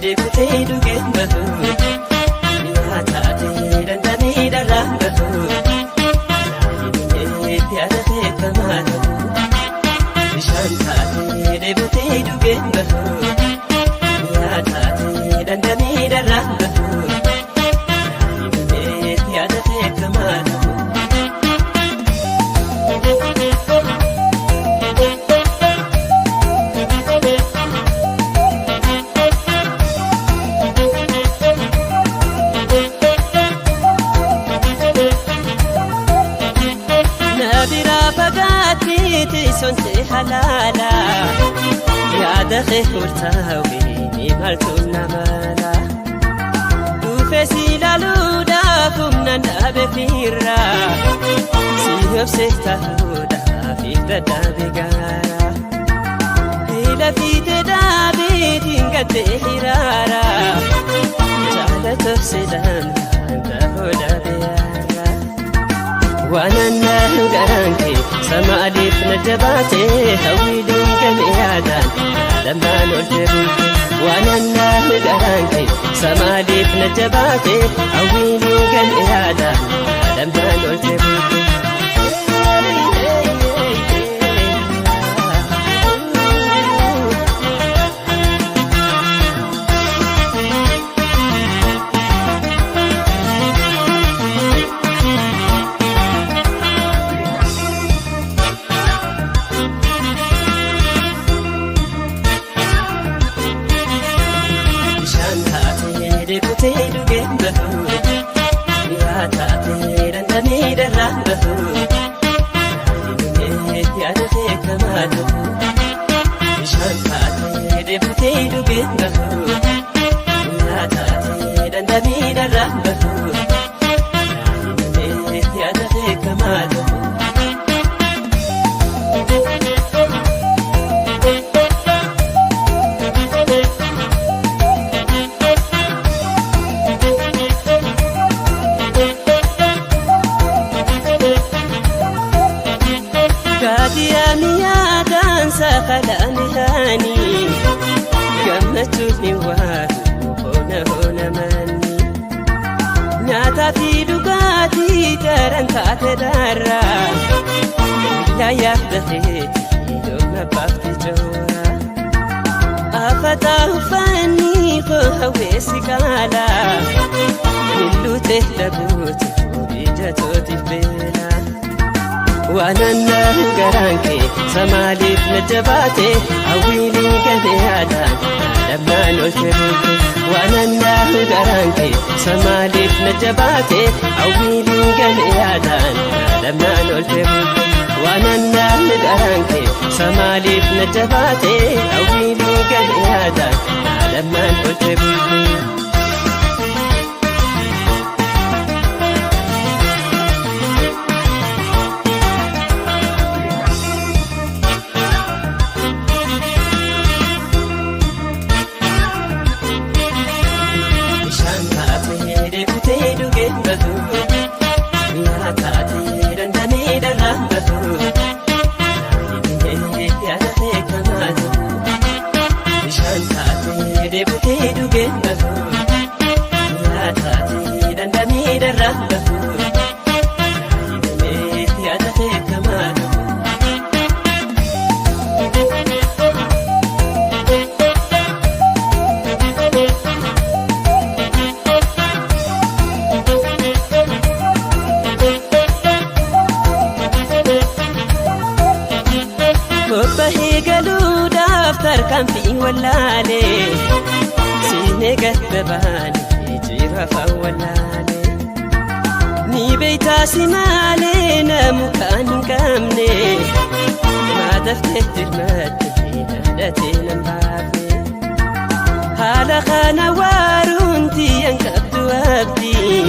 deebitee dhugeen bahu. Mi'aa taatee dandamee dharraan bahu. Naayimee yaada beekamaa ta'u. Bishaan taatee deebitee dhugeen bahu. Mi'aa taatee dandamee dharraan bahu. Naayimee yaada beekamaa ta'u. Na biraa fagaatee teessoon ta'e halaala. Yaada kee murtaawee ni maaltu nama la. Dhufee si ilaaluudhaaf humnaan dhaabe fiirra. Si obsee ta'uudhaaf dadhabe gaara. Hila fiitee dhaabee dingattee hiraara. Jaalata obseedhaan ta'uu dhabe yaara. Waan annaan garaan kee samaaliif na jabaate hawwiiluun game yaadaan lammaan olte bulte. Waan annaan garaan kee samaaliif na jabaate hawwiiluun game yaadaan lammaan olte bulte. Bishaan taatee deebitee dhugeen bahu. Mi'aa taatee dandamee dharraan bahu. Naayimee yaada beekamaa ta'u. Bishaan taatee deebitee dhugeen bahu. Mi'aa taatee dandamee dharraan bahu. Naayimee yaada beekamaa ta'u. Gaadiyaa yaadaan sakalaan haani gammachuun ni waatu hoona hoona manni. Nyaataa fi dhugaatii daran taate darraa billaa yaadda keetii yooma baafte joora. Afataa uffanni koo hawweessi qaala milluutee dhabuutu ija tootiif beela. Waan annaan garaan kee samaaliif na jabaate hawwiiliin game yaadaan lammaan olte bulte. Waan annaan garaan kee samaaliif na jabaate hawwiiliin game yaadaan lammaan olte bulte. Waan annaan garaan kee samaaliif na jabaate hawwiiliin game yaadaan lammaan olte bulte. Bishaan taatee deebitee dhugeen bahu. Mi'aa taatee dandamee dharraan bahu. Naayimee yaada beekamaa ta'u. Bishaan taatee deebitee dhugeen bahu. Mi'aa taatee dandamee dharraan bahu. Naayimee yaada beekamaa ta'u. Bobbahee galuudhaaf tarkaanfii wallaalee siinee gadda baanee jira afaan wallaalee. Ni beektaa si maalee namu kan hin qabne maadaftee dirmattee dhalatee nan baafne. Haala kana waaruun tiyyan qabdu abdii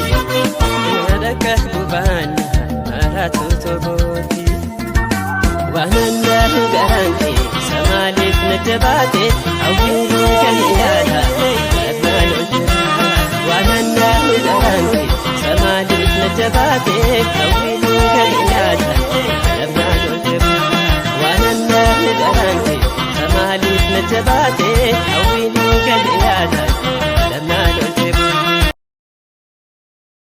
madaka bubaana maraatu tobooti. Waan annaan garaan kee samaaliif na jabaate hawwiiluun kan yaada lammaan olte. Waan annaan garaan kee samaaliif na jabaate hawwiiluun kan yaada lammaan olte. Waan annaan garaan kee samaaliif na jabaate hawwiiluun galee yaada.